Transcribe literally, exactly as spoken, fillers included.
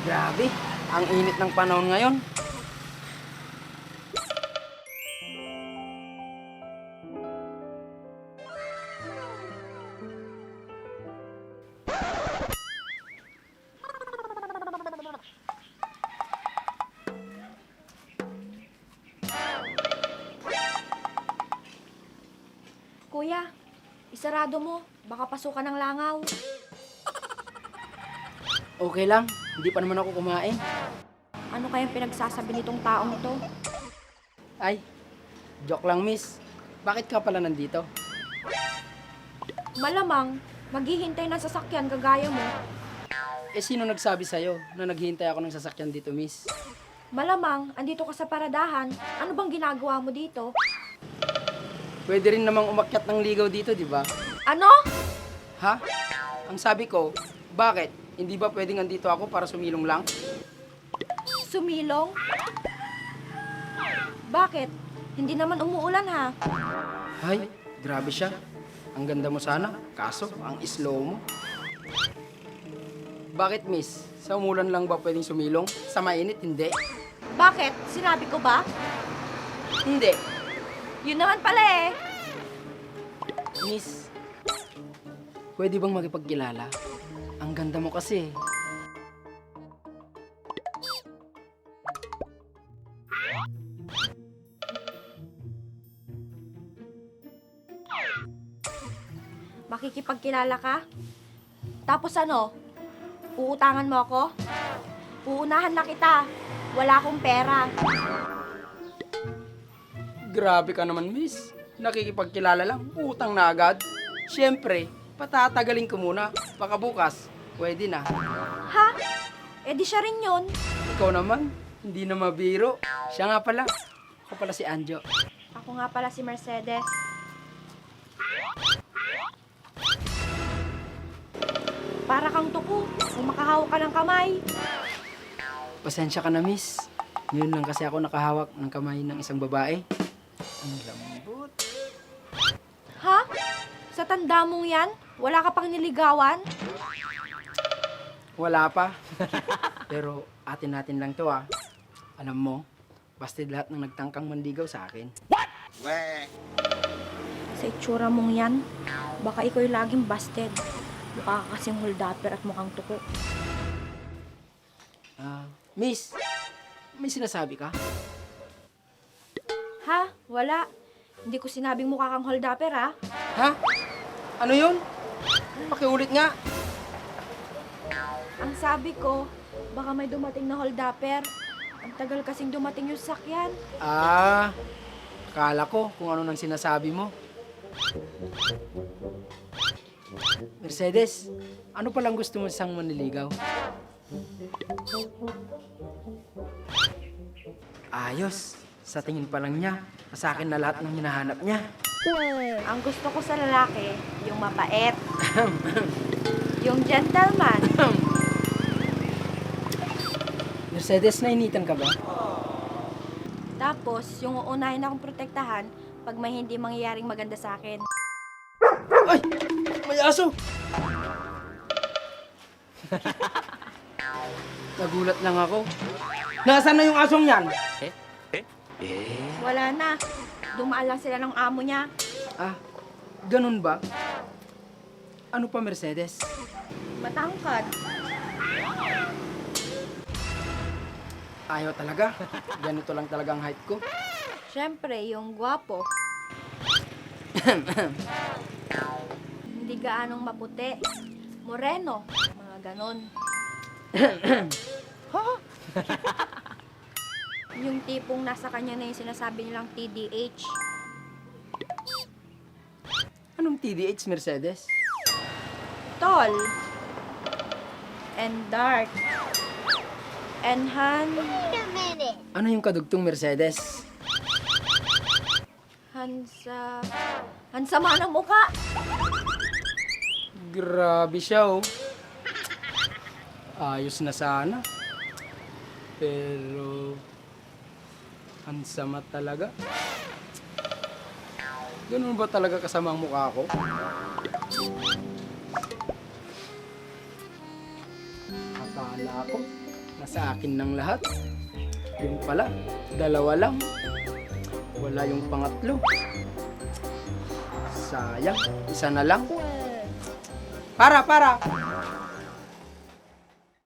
Grabe, ang init ng panahon ngayon. Kuya, isarado mo. Baka pasukan ng langaw. Okay lang, hindi pa naman ako kumain. Ano kayang pinagsasabi nitong taong to? Ay, joke lang, miss. Bakit ka pala nandito? Malamang, maghihintay ng sasakyan kagaya mo. Eh, sino nagsabi sa'yo na naghihintay ako ng sasakyan dito, miss? Malamang, andito ka sa paradahan. Ano bang ginagawa mo dito? Pwede rin namang umakyat ng ligaw dito, di ba? Ano? Ha? Ang sabi ko, bakit? Hindi ba pwedeng andito ako para sumilong lang? Sumilong? Bakit? Hindi naman umuulan, ha? Hay, grabe siya. Ang ganda mo sana, kaso ang slow mo. Bakit, miss? Sa umulan lang ba pwedeng sumilong? Sa mainit, hindi? Bakit? Sinabi ko ba? Hindi. Yun naman pala eh. Miss, pwede bang makipagkilala? Ang ganda mo kasi. Makikipagkilala ka? Tapos ano? Uutangan mo ako? Uunahan na kita. Wala akong pera. Grabe ka naman, miss. Nakikipagkilala lang, utang na agad. Siyempre, patatagalin ko muna. Baka bukas, pwede na. Ha? Eh di siya rin yun. Ikaw naman, hindi na mabiro. Siya nga pala. Ako pala si Anjo. Ako nga pala si Mercedes. Para kang tuko, kung makahawak ka ng kamay. Pasensya ka na, miss. Ngayon lang kasi ako nakahawak ng kamay ng isang babae. Ang lambot. Ha? Sa tanda mong yan, wala ka pang niligawan? Wala pa. Pero atin-atin lang to, ah. Alam mo, busted lahat ng nagtangkang manligaw sa akin. Sa itsura mong yan, baka ikaw yung laging busted. Mukha ka kasing holdupper at mukhang tuko. Ah, miss, may sinasabi ka? Ha? Wala. Hindi ko sinabing mukha kang holdupper, ha? Ha? Ano yun? Pakiulit nga. Ang sabi ko, baka may dumating na holdupper. Ang tagal kasing dumating yung sakyan. Ah, akala ko kung ano nang sinasabi mo. Mercedes, ano palang gusto mo sa isang manliligaw? Ayos. Sa tingin pa lang niya, sa akin na lahat ng hinahanap niya. Ang gusto ko sa lalaki, yung mabait, yung gentleman. Mercedes, nainitan ka ba? Tapos, yung uunahin akong protektahan pag may hindi mangyayaring maganda sa akin. Ay! May aso! Nagulat lang ako. Nasaan na yung asong yan? Eh? Eh? Eh? Wala na. Dumaan lang sila ng amo niya. Ah, ganun ba? Ano pa, Mercedes? Matangkad. Ayaw talaga. Ganito lang talaga ang height ko. Siyempre, yung gwapo. Hindi gaanong maputi. Moreno. Mga ganon. Ha? Yung tipong nasa kanya na yung sinasabi nilang T D H. Anong T D H, Mercedes? Tall. And dark. And han... Wait a minute. Ano yung kadugtong, Mercedes? Hansa... Hansa man ang mukha! Grabe siya, oh. Ayos na sana. Pero... Ang sama talaga. Ganun ba talaga kasama ang mukha ko? Akala ko, Nasa akin nang lahat. Yung pala, dalawa lang. Wala yung pangatlo. Sayang, isa na lang. Para, para!